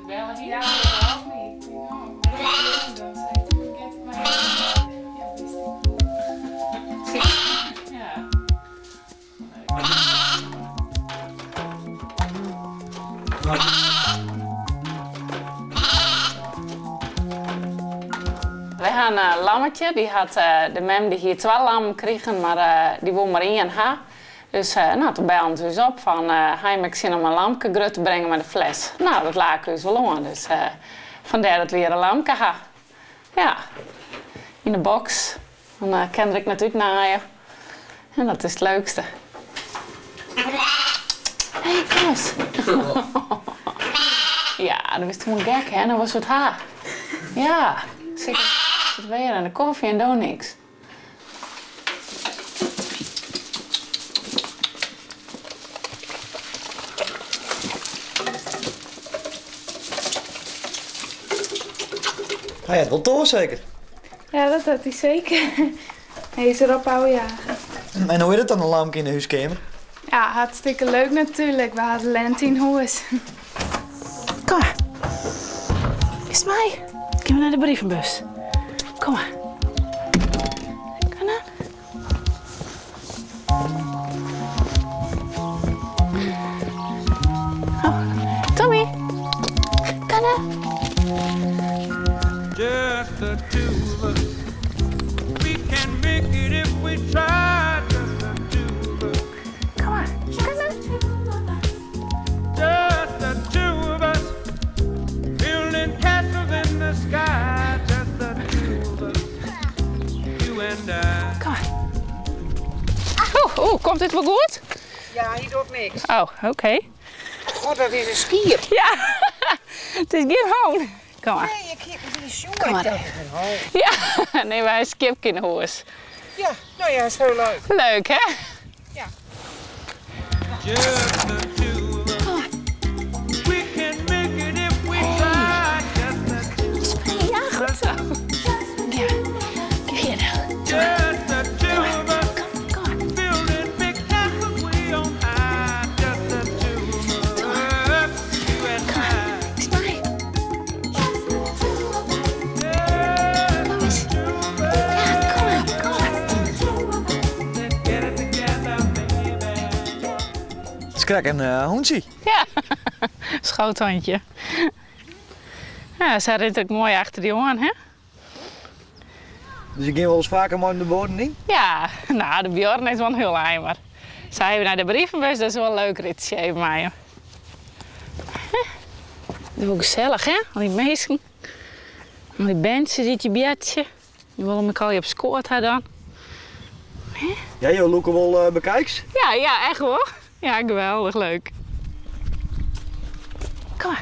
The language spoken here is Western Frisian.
belle hie. Wy ha in lammetje, dy hat, de mem dy hie twa lammen krigen, mar dy woe mar ien ha. Dus no, toen bellen se ús op fan, ha jim ek sin om in lamke grut te bringen mei de fles? No, dat lake ús wol oan, dus fandêr dat wy hjir in lamke ha. Ja, yn de boks. Dan kin er ek net útnaaie. En dat is it leukste. Hé, kom ris. Ja, do bist hielendal gek, hè? No wolst wat ha. Ja, sit wer oan de kofje en do niks. Hy hat wol toarst seker? Ja, dat hat hy seker. Hy is der op ôfjage. En hoe is it dan, in lamke yn de húskeamer? Ja, hartstikke leuk natuerlik. We hawwe de lente yn hûs. Kom mar. Is it mei? Gean we nei de brievenbus. Kom mar. Kom dan. Oh, Tommy. Kom dan. Just the two of us. We can make it if we try. Just the two of us. Kom mar. Kom dan. Just the two of us. Building castles in the sky. Just the two of us. You and I. Kom mar. Oeh, oeh, komt dit wol goed? Ja, hy docht niks. Oh, oké. God, dat is in skiep. Ja, it is gjin hûn. Kom mar. Nee, ik hie it sjoen. Kom mar. Ik dacht, it is in hûn. Ja, nee, wy ha in skiepke yn 'e hûs. Ja, no ja, is hiel leuk. Leuk, hè? Ja. Just the two of us. We can make it if we try. Just the two Ja, goed zo. Ja, kom hier dan. Just the two of us. Kom, kom maar. Building big castles way on high. Just the two of us. You and I. Is mei. Just Kom eens. the two of us. Ja, kom maar, kom maar. Let's get it together, baby. It is krekt in hûntsje. Ja, schoothondje. Ja, sy rint ek moai achter dy oan, hè? Dus je gean wolris faker mei him de buorren yn? Ja, no, de buorren is wol in hiel ein, mar sa even nei de brievenbus, dat is wol in leuk ritsje even mei him. It is wol gesellich, hè? Al dy minsken, al dy berntsjes dy't je boartsje. Dy wolle my allegear op skoat ha dan. Ja, jo lûke wol bekijks? Ja, ja, echt wol. Ja, geweldich leuk. Kom mar.